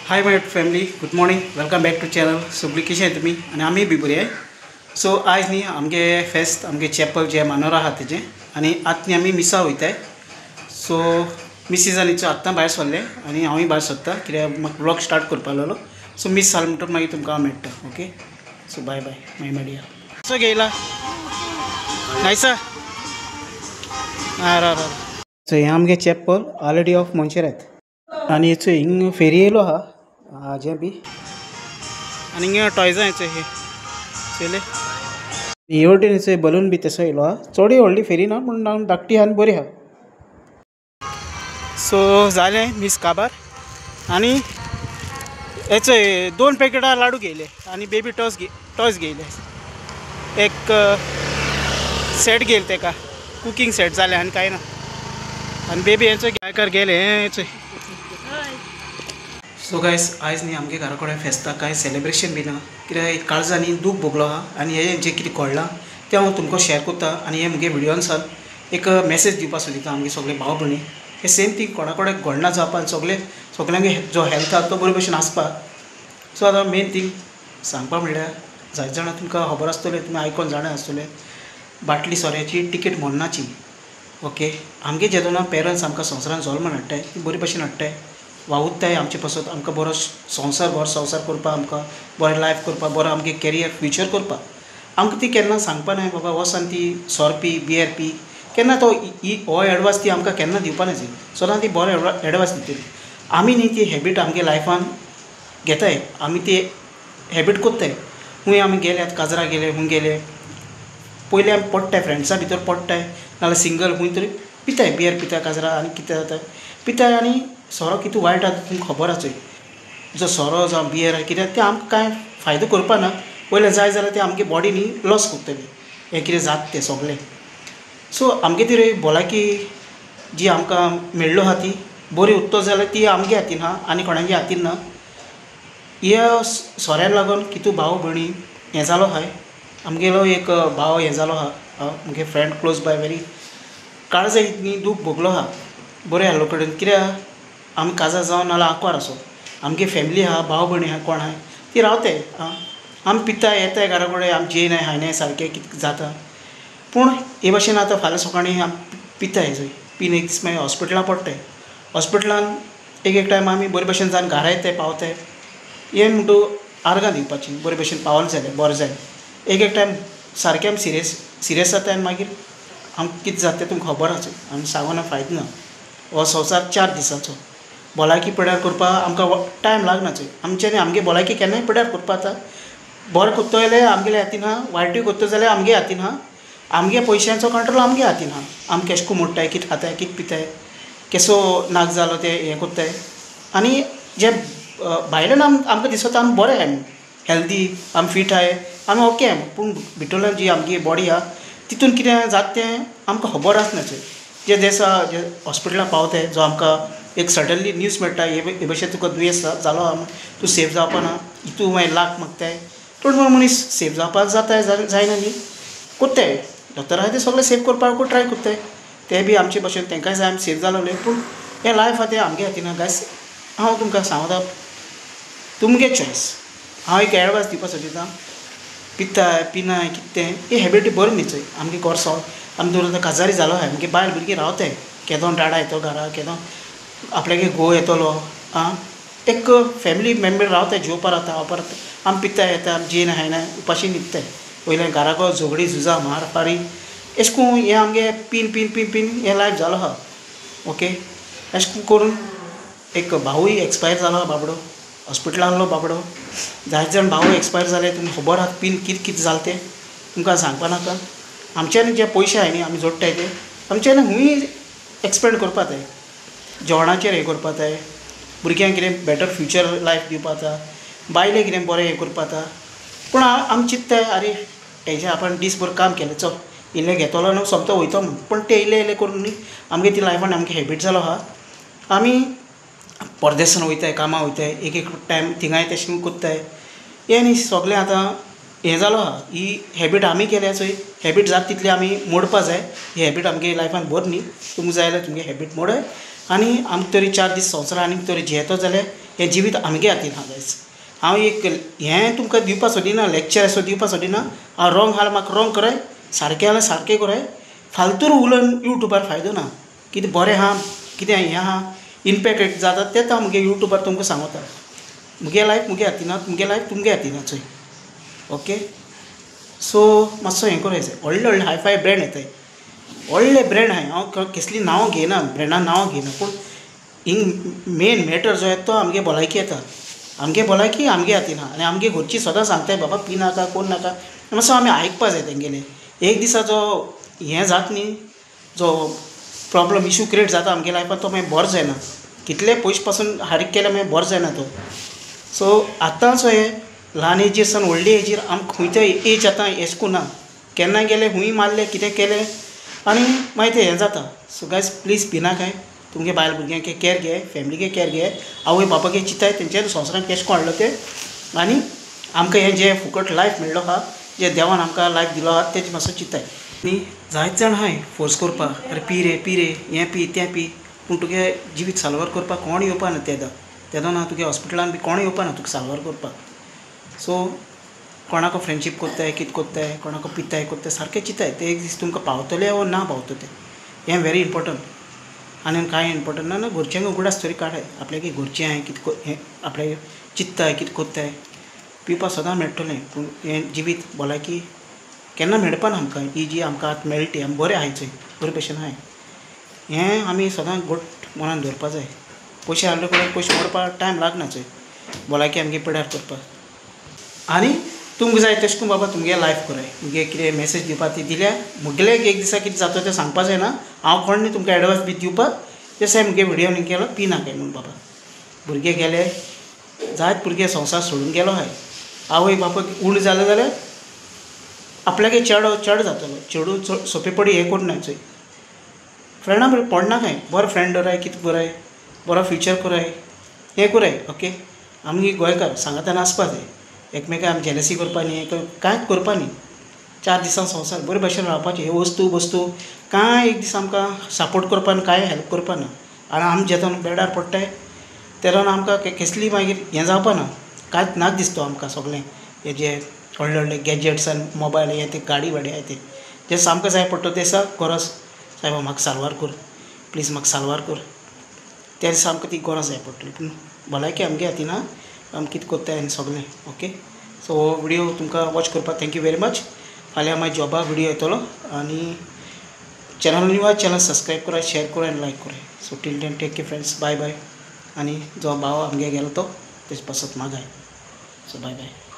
Hi my family, good morning, welcome back to channel. सगळी कशें तुमी आनी आमी बी बरी. सो आयज न्ही आमगे फेस्त, आमगे चॅपल जे मानोरा आहा तेजें, आनी आतां न्ही आमी मिसा वयताय. सो मिसीस आनी आत्तां भायर सरले आनी हांवूय भायर सरता कित्याक म्हाका व्लॉग स्टार्ट करपा लागलो. सो मीस जालें म्हणटकच मागीर तुमकां हांव मेळटा. ओके, सो बाय बाय मागीर मेळया. सो घेयला नायसा रा रा. सो हें आमगे चॅपल ऑलरेडी ऑफ मोन्सेरात आनी हेचो हिंग फेरी येयलो आहा हाजें बी आनी हिंगा टॉयजां हेचो हे चोयले हे वटेन हेचो बलून बी तसो येयलो आहा. चडूय व्हडली फेरी ना पूण धाकटी आहा आनी बरी आहा. सो जालें मीस काबार आनी हेचो 2 पॅकेटां लाडू घेयले आनी बेबी टॉयज घेयले. एक सेट घेयले तेका, कुकींग सेट जालें आनी कांय ना. आनी बेबी हेचो गोंयकार गेले हेचो. सो गायस आयज न्ही आमगे घरा कडेन फेस्ताक कांय सेलिब्रेशन बी ना कित्याक काळजान न्ही दूख भोगलो आहा आनी हें जें कितें घडलां तें हांव तुमकां शेअर करता. आनी हे म्हगे व्हिडियोन एक मॅसेज दिवपाक सोदिता आमगे सगळे भाव भयणी, हे सेम थींग कोणा कडेन घडना जावपा, सगळे सगळ्यांगे जो हेल्थ आहा तो बरे भशेन आसपा. सो आतां मेन थींग सांगपा म्हणल्यार जायते जाणां तुमकां खबर आसतलें, तुमी आयकोन जाणा आसतलें, बाटली सोऱ्याची टिकेट मोडनाची. ओके, आमगे जेदोना पेरंट्स आमकां संवसारान जल्मान हाडटाय ती बरे भशेन हाडटाय, वावुरताय आमचे पासत, आमकां बरो संवसार बरो संवसार करपाक, आमकां बरें लायफ करपाक, बरो आमगे कॅरियर फ्युचर करपाक. आमकां ती केन्ना सांगपा नाय बाबा वचोन ती सोरो पी बियर पी, केन्ना तो हो एडवायस ती आमकां केन्ना दिवपा नाय, सदां ती बरो एडवायस दितली. आमी न्ही ती हॅबीट आमगे लायफान घेताय, आमी ती हॅबीट करताय. खूंय आमी गेले आतां काजरा गेले खूंय गेले पयलीं आमी पडटाय फ्रेंड्सां भितर पडटाय, नाल्यार सिंगल खूंय तरी पिताय बियर पिताय काजरा आनी कितें जाता पिताय. आनी सोरो कितू वायट आसा तुमकां खबर आसा, जो सोरो जावं बियर कितें तें आमकां कांय फायदो करपा ना, वयल्यान जाय जाल्यार तें आमगे बॉडी न्ही लॉस करतली, हें कितें जाता तें सगळें. सो आमगे ती भलायकी जी आमकां मेळ्ळो आहा ती बरी उत्तो जाल्यार ती आमगे हातीन आहा आनी कोणागे हातीन ना. ह्या सोऱ्याक लागून कितू भाव भयणी हें जालो आहाय. आमगेलो एक भाव हें जालो आहा, म्हगे फ्रेंड क्लोज बाय वेरी, काळजा न्ही दूख भोगलो आहा बरें आहलो कडेन कित्याक आमी काजार जावन नाल्यार आंकवार आसो, आमगे फॅमिली आहा, भाव भयणी आहा, कोण आहा ती रावताय. आमी पिताय येताय घरा कडेन, आमी जेयनाय खायनाय सारकें कितें जाता. पूण हे भाशेन आतां फाल्यां सकाळीं आमी पिताय जंय पीन एक दीस मागीर हॉस्पिटलां पडटाय. हॉस्पिटलान एक एक टायम आमी बरे भशेन जावन घरा येताय पावताय, हें म्हणटू आर्गां दिवपाची बरे भशेन पावलें जाल्यार बरें जालें. एक एक टायम सारकें आमी सिरियस सिरियस जाताय आनी मागीर आमकां कितें जाता तें तुमकां खबर आसा, आमी सांगून फायदो ना. हो संवसार 4 दिसांचो, भलायकी पिड्यार करपाक आमकां टायम लागना चोय. आमच्यानी आमगे भलायकी केन्नाय पिड्यार करपा जाता. बरें करतो जाल्यार आमगेल्या हातीन आहा, वायटूय करतो जाल्यार आमगे हातीन आहा. आमगे पयशांचो कंट्रोल आमगे हातीन आहा, आमी केशको मोडटाय, कितें खाताय, कितें पिताय, केसो नाक जालो तें हें करताय. आनी जे भायल्यान आमकां दिसता आमी बरें आहाय, हेल्दी आमी फिट आहाय, आमी ओके आहाय, पूण भितरल्यान जी आमगे बॉडी आहा तितून कितें जाता तें आमकां खबर आसना चोय. जे दिसा जे हॉस्पिटलान पावताय जो आमकां एक सडनली न्यूज मेळटा हे भशेन तुका दुयेंस जालो आहा, तूं सेफ जावपा ना, तूं मागीर लाख मागताय, पूण मनीस सेफ जावपाक जाता जायना न्ही, करताय दोतोर आहा ते सगळें सेफ करपाक ट्राय करताय, ते बी आमचे भशेन तेंकांय जाय आमी सेफ जालो न्ही. पूण हें लायफ आहा तें आमगे हातीन आहा. गायस हांव तुमकां सांगता तुमगे चॉयस, हांव एक एडवायस दिवपाक सोदिता, पिताय पिनाय कितें तें ही हॅबिट बरी न्ही चोय. आमगे गोरसो आमी दवर काजारी जालो आहाय, आमगे बायल भुरगीं रावताय, केदोन डाडा येतो घरा, केदोन आपल्यागे घोव येतलो, आं एक फॅमिली मेंबर रावताय, जेवपा रावता, खावपा रावता, आमी पिताय येता, आमी जेयना खायना उपाशी न्हिदताय, वयल्यान घराको झगडी झुजां मारपारी एशें करून हें आमगे पीन पीन पीन पीन हें लायफ जालो आहा. ओके, एशें करून एक भावूय एक्सपायर जालो आहा बाबडो, हॉस्पिटलान आहलो बाबडो, जायते जाण भाव एक्सपायर जाले, तुमकां खबर आहा पीन कितें कितें जालें तें तुमकां सांगपा नाका. आमच्यानी जे पयशे आहाय न्ही आमी जोडटाय ते आमच्यानी खूंय एक्सपेंड करपा जाय, जेवणाचेर हें करपा जाय, भुरग्यांक कितें बेटर फ्युचर लायफ दिवपा जाता, बायलेक कितें बरें हें करपा जाता. पूण आमी चिंत्ताय आरे तेजें आपण दीसभर काम केलें चल इल्लें घेतलो न्हू सोमतो वयतो म्हूण, पूण तें इल्लें इल्लें करून न्ही आमगे ती लायफान आमगे हॅबीट जालो आहा. आमी परदेसान वयताय, कामां वयताय, एक एक टायम थिंगाय तशें करताय, हें न्ही सगळें आतां हें जालो आहा. ही हॅबीट आमी केल्या चोय, हॅबीट जाता तितली आमी मोडपा जाय. ही हॅबीट आमगे लायफान बरी न्ही, तुमकां जाय जाल्यार तुमगे हॅबीट मोडाय आनी आमकां तरी 4 दीस संवसार आनीक तरी जियेतो जाल्यार हें जिवीत आमगे हातीन आहा गायज. हांव एक हें तुमकां दिवपा सोदिना, लेक्चर असो दिवपा सोदिना. हांव रोंग आहा म्हाका रोंग कराय, सारकें आहा सारकें कराय. फालतूर उलोवन यूट्यूबार फायदो ना. कितें बरें आहा कितें हें आहा इम्पॅक्ट जाता तेंच हांव मुगे यूट्यूबार तुमकां सांगता. मुगे लायफ मुगे हातीन, तुमगे लायफ तुमगे हातीन चोय. ओके सो मातसो हें करूं जाय. व्हडले व्हडले हाय फाय ब्रँड येताय, व्हडले ब्रँड आहाय. हांव कसली नांवां घेयना, ब्रँडा नांवां घेयना, पूण हिंग मेन मॅटर जो येता तो आमगे भलायकी येता. आमगे भलायकी आमगे हातीन आहा आनी आमगे घरची सदां सांगताय बाबा पिनाका कोण नाका, मातसो आमी आयकपा जाय तेंगेलें. एक दिसा जो हें जाता न्ही, जो प्रॉब्लम इशू क्रिएट जाता आमगे लायफान तो मागीर बरो जायना. कितले पयशे पासून हारीक केल्यार मागीर बरो जायना तो. सो आतांचो हे ल्हान एजीर सावन व्हडले एजीर आमकां खंयच्या एज आतां येशकू ना, केन्ना गेले हुंय मारले कितें केलें आनी मागीर तें हें जाता. सो गायज प्लीज पिनाकाय, तुमगे बायल भुरग्यांक कॅर घे, फॅमिलीक कॅर घे, आवय बापाक चिंताय तेंच्यानी संवसारान केशें कोण हाडलो तें. आनी आमकां हें जें फुकट लायफ मेळ्ळो आहा, जें देवान आमकां लायफ दिलो आहा तेजें मातसो चिंताय. न्ही जायत जाण आहाय फोर्स करपाक, अरे पी रे पी रे, हें पी तें पी, पूण तुगे जिवीत साल्वार करपाक कोण येवपा ना तेदा. तेदो ना तुगे हॉस्पिटलान बी कोण येवपा ना तुका साल्वार करपाक. सो कोणाको फ्रेंडशीप कोत्ताय कितें कोत्ताय, कोणाको पिताय कोत्ताय, सारकें चिंताय ते एक दीस तुमकां पावतले वो ना पावतले ते, हें वेरी इम्पोर्टंट. आनी कांय इम्पोर्टंट ना. घरच्यांक उगडास तरी काडाय, आपल्याक घरचें हांवें कितें हें आपल्याक चिंत्ताय कितें कोत्ताय. पिवपाक सदां मेळटलें पूण हें जिवीत भलायकी केन्ना मेळपा ना आमकां. ही जी आमकां आतां मेळटा ती आमी बरें आहाय चोय, बरे भशेन आहाय, हें आमी सदां घट मनान दवरपा जाय. पयशे आहले कडेन पयशे मोडपाक टायम लागना चोय, भलायकी आमगे पिड्यार करपाक. आनी तुमकां जाय तशें करून बाबा तुमगे लायफ कराय. मुगे कितें मॅसेज दिवपा ती दिल्या, मुगेले एक दिसा कितें जाता तें सांगपा जायना. हांव कोण न्ही तुमकां एडवायस बी दिवपाक, तें मुगे व्हिडियो न्ही केलो पिनाकाय म्हूण बाबा. भुरगे गेले, जायत भुरगे संवसार सोडून गेलो आहाय. आवय बापायक उण जालें जाल्यार आपल्याक चेडो चेडो जातलो, चेडूं चड सोंपेपणी हें करूं चोय. फ्रेंडा बरें पडनाकाय, बरो फ्रेंड दवराय, कितें कराय, बरो फ्युचर कराय, हें कराय. ओके आमी गोंयकार सांगातान आसपा जाय, एकमेकांक आमी जेलसी करपा न्ही, कांयच करपा न्ही. 4 दिसां संवसार बरे भशेन रावपाचें. हे वस्तू वस्तू कांय एक दीस आमकां सपोर्ट करपा ना, कांय हेल्प करपा ना. आनी आमी जेन्ना बेडार पडटाय तेन्ना आमकां कसली मागीर हें जावपा ना, कांयच नाच दिसता आमकां सगळें. हे जे व्हडले व्हडले गॅजेट्स आनी मोबायल हे ते गाडी वाडी आहाय ते जे सामकें जाय पडटा ते दिसा गरज, सायबा म्हाका साल्वार कर, प्लीज म्हाका साल्वार कर, त्या दिसा आमकां ती गरज जाय पडटली. पूण भलायकी आमगे हातीन आहा, आमी कितें कोत्ताय आनी सगळें. ओके सो हो व्हिडियो तुमकां वॉच करपाक thank you very much. फाल्यां मागीर जॉबा व्हिडियो येतलो आनी चॅनल न्यू आहा चॅनल सबस्क्रायब कराय, शेयर कराय आनी लायक कराय. So till then take care friends, bye bye. आनी जो भाव आमगे गेलो तो तेजे पासत मागाय. So bye bye.